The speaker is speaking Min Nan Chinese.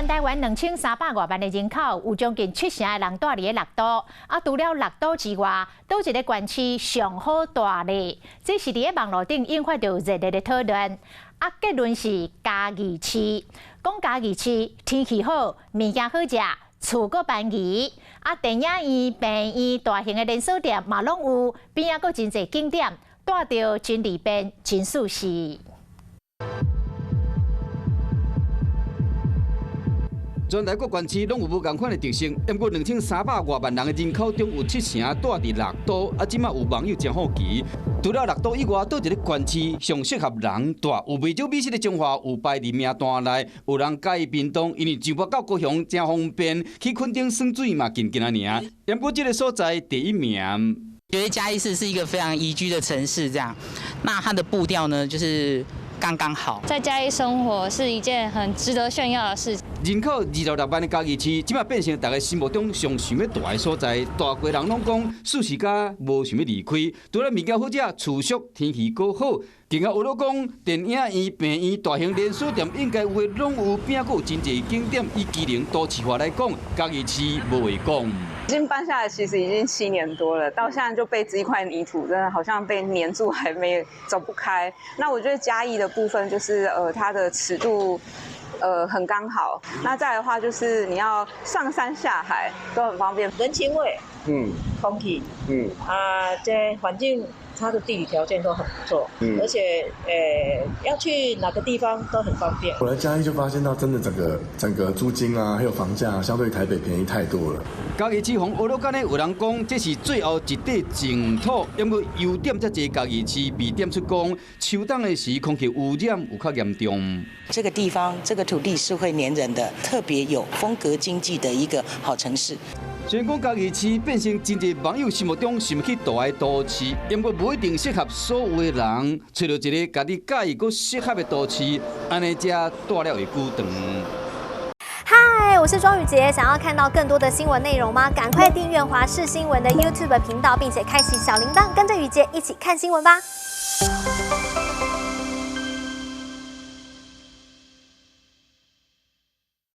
全台灣2300外萬的人口，有將近七成的人蹛佇咧六都。啊，除了六都之外，佗一个縣市上好蹛咧？這是佇咧網路頂引發著熱烈的討論。啊，結論是嘉義市。講嘉義市天氣好，物件好食，厝閣便宜。啊，電影院、病院、大型的連鎖店嘛攏有，邊仔閣真濟景點，蹛著真利便、真舒適。全台各縣市攏有無仝款的特色，毋過2300外萬人的人口中有七成蹛佇六都，啊，這馬有網友真好奇，除了六都以外，佗一个縣市上適合人蹛？有袂少美食的彰化有排佇名單內，有人佮意屏東，因為上北到高雄誠方便，去墾丁耍水嘛近近仔爾。毋過這个所在第一名。覺得嘉義市是一個非常宜居的城市，這樣，那它的步調呢，就是剛剛好。在嘉義生活是一件很值得炫耀的事。人口26萬的嘉義市，這馬變成大家心目中上想欲蹛的所在。大家人攏講，舒適甲無想欲離開。除了物件好食、厝俗、天氣閣好，更加有咧講，電影院、病院、大型連鎖店應該有的攏有，邊仔閣有真濟景點。以機能都市化來講，嘉義市無話講。已經搬下來，其實已經7年多了，到現在就被這一塊泥土，真的好像被黏住，還沒走不開。那我覺得嘉義的部分就是，它的尺度，很剛好。那再來的話，就是你要上山下海都很方便。人情味，空氣，啊，這環境，它的地理條件都很不錯，而且，要去哪個地方都很方便。我來嘉義就發現到，真的整個整個租金啊，還有房價，相對台北便宜太多了。嘉義市予學老干呢，有人講這是最後一塊淨土，毋過優點遮濟，嘉義市被點出講，秋冬的時空氣污染有較嚴重。這個地方，這個土地是會黏人的，特別有風格經濟的一個好城市。雖然講嘉義市變成真濟網友心目中想欲去蹛的都市，毋過無一定適合所有的人。揣著一个家己佮意閣適合的都市，按呢才蹛了會久長。嗨，我是莊宇傑，想要看到更多的新聞內容嗎？趕快訂閱華視新聞的 YouTube 頻道，並且開啟小鈴鐺，跟着宇傑一起看新聞吧。